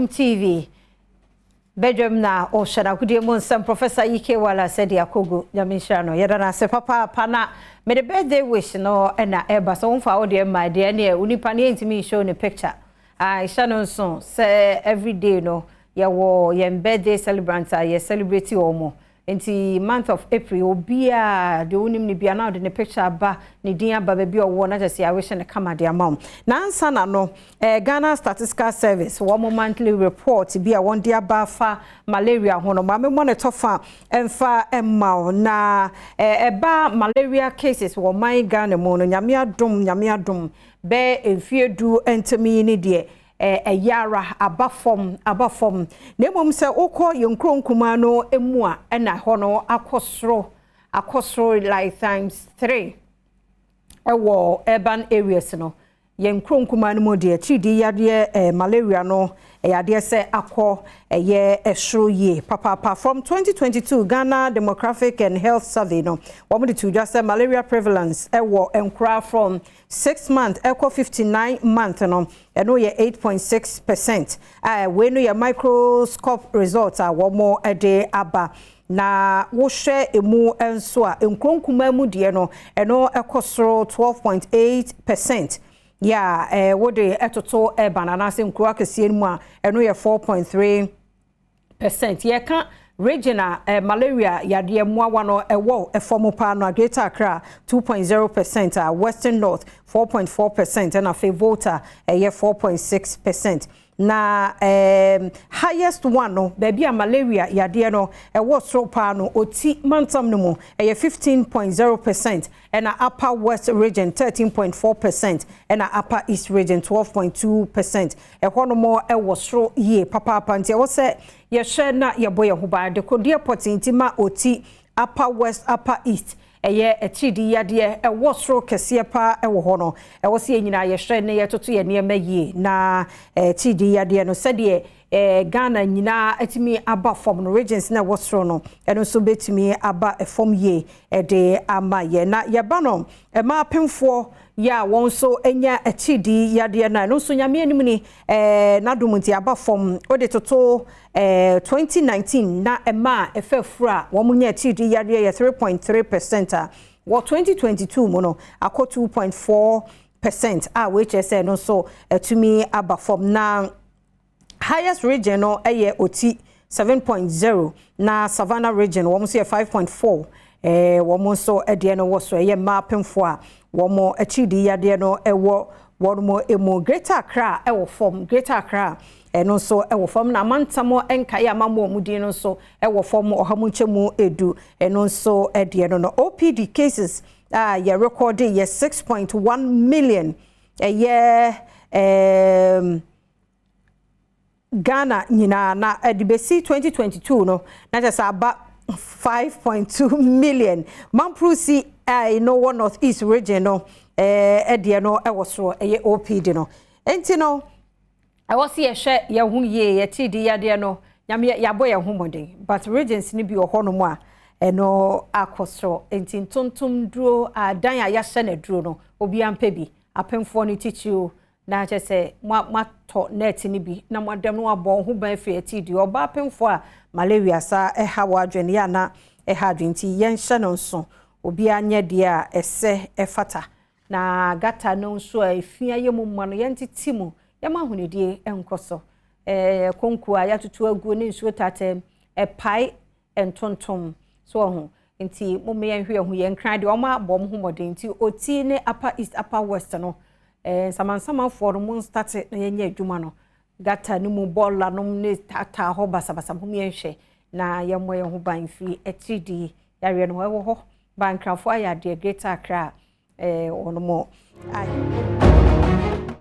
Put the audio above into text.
TV bedwam na ɔhyɛ n'agodie mu nsɛm. Professor Ike Wala sɛdeɛ akogu, Nyame nhyira no, yɛda no ase papaapa. Na mede birthday wish no ɛna ɛba sɛ womfa wo deɛ mma deɛ neɛ onipa no yɛntumi nhyɛ ne picture a ɛhyɛ no nso sɛ everyday no yɛwɔ yɛn birthday celebrant a yɛ celebrate wɔn mo. Nti month of April, obiara deɛ wonim ne bia na ɔde ne picture aba, ne din aba, baabi a ɔwɔ na kyerɛ sɛ yɛawehyɛ ne kama de ama wo. Nansa na no Ghana Statistical Service wɔn monthly report bi a wɔn de aba afa malaria ho no, maame mmɔ ne tɔfa mfa mma wo. Na ɛba malaria cases wɔ man Ghana mu no, Nyame adom, Nyame adom, bɛɛ mfie 10 ntɛm yi ne deɛ ɛyɛ ara aba fam, aba fam. Na mmom sɛ wokɔ yɛn nkuro nkumaa no mu a, ɛna hɔ no akɔ soro, akɔ soro like times three ɛwɔ urban areas no. Yɛn nkuro nkumaa no mu deɛ, kyidii yadeɛ malaria no ɛyɛ adeɛ sɛ akɔ ɛyɛ ɛsoro yie papaapa. From 2022 Ghana Demographic and Health Survey no, wɔn de to dwa sɛ malaria prevalence ɛwɔ nkoraa from 6 month ɛkɔ 59 month no, ɛno yɛ 8.6%. A wei no yɛ microscope result a wɔn de aba. Na wohwɛ emu nso a, nkuro nkumaa mu deɛ no, ɛno ɛkɔ soro 12.8%. Yɛ a wode ɛtoto ɛban anaasɛ nkuro akɛseɛ no mu a, ɛno yɛ 4.3%. Yɛka region a malaria yadeɛ mmoawa no ɛwɔ ɛfɔm paa no a, Greater Accra 2.0%, a Western North 4.4%, ɛna afei Volta ɛyɛ 4.6%. Na highest one no, baabi a malaria yadeɛ no ɛwɔ soro paa no, Oti mantam no mu ɛyɛ 15.0%, ɛna Upper West Region 13.4%, ɛna Upper East Region 12.2%. Ɛhɔ nom ɛwɔ soro yie papaapa. Nti ɛwɔ sɛ yɛhwɛ na yɛbɔ yɛn ho ban de kodeɛ pɔtee. Nti ma Oti, Upper West, Upper East ɛyɛ akyidii yadeɛ ɛwɔ soro kɛseɛ paa ɛwɔ hɔ no, ɛwɔ sɛ yɛn nyinaa yɛhwɛ ne yɛtoto yɛn nneɛma yie na akyidii yadeɛ no, sɛdeɛ Ghana nyinaa atumi aba fam no, regions na ɛwɔ soro no, ɛno nso bɛtumi aba fam yie ɛde ama yɛn. Na yɛba no mmaa apemfoɔ yɛ a wɔn nso anya akyidii yadeɛ no, ɛno nso Nyame anim ni n'adom nti aba fam. Wode toto 2019 na mmaa ɛfɛ furu a wɔn nya akyidii yadeɛ yɛ 3.3% a, wɔ 2022 mu no akɔ 2.4% a wɔakyerɛ sɛ ɛno nso atumi aba fam. Na highest region no yɛ Oti 7.0, na Savannah Region wɔn nso yɛ 5.4. Wɔn nso deɛ no wɔ so. Ɛyɛ mmaa apemfoɔ a wɔn akyidii yadeɛ no ɛwɔ wɔn mu. Greater Accra ɛwɔ fam, Greater Accra ɛno nso ɛwɔ fam, na amantam nkaeɛ amammo wɔn din no nso ɛwɔ fam 110%. Ɛno nso ɛdeɛ no OPD cases a yɛ record yɛ 6.1 million ɛyɛ Ghana nyinaa. Na ɛde bɛsi 2022 no, na kyerɛ sɛ aba 5.2 million. Mamprusi a no wɔ North East Region no ɛdeɛ no ɛwɔ soro, ɛyɛ OPD no. Nti no ɛwɔ sɛ yɛhwɛ yɛn ho yie. Yɛte di yadeɛ no, Nyame yɛabɔ yɛn ho mmɔden, but regions no bi wɔ hɔnom a ɛno akɔ soro. Nti ntontom duro adan a yɛahyɛ no aduro no, obiara mpɛ bi, apemfoɔ no titiri, na kyerɛ sɛ moatɔ net no bi na moadam no abɔ ho ban firi akyi deɛ ɔbaa apemfoɔ a malaria saa ɛha wɔ adwene yɛ ana ɛha adwene. Nti yɛnhyɛ no nso, obiara nyɛ deɛ a ɛsɛ ɛfata. Na gutter no nso a efi ayɛ mu ma no, yɛntete mu, yɛma ahonidie nkɔ so. Konko a yɛatoto agu ne nsuo taataa ɛpae ntontom so ɔho. Nti mo yɛnhwɛ yɛn ho yɛn kran deɛ wɔn abɔ wɔn ho mmɔden. Nti Oti ne Upper East, Upper West no, nsamansamanfoɔ no, mo nstart na yɛnyɛ adwuma no. Gutter no mu bɔɔla nom ne taataa hɔ basabasa, mo yɛnhwɛ na yɛmmɔ yɛn ho ban firi akyidii yareɛ no ɛwɔ hɔ. Bankrafoɔ ayɛ adeɛ. Greater Accra wɔn mo ayɛ.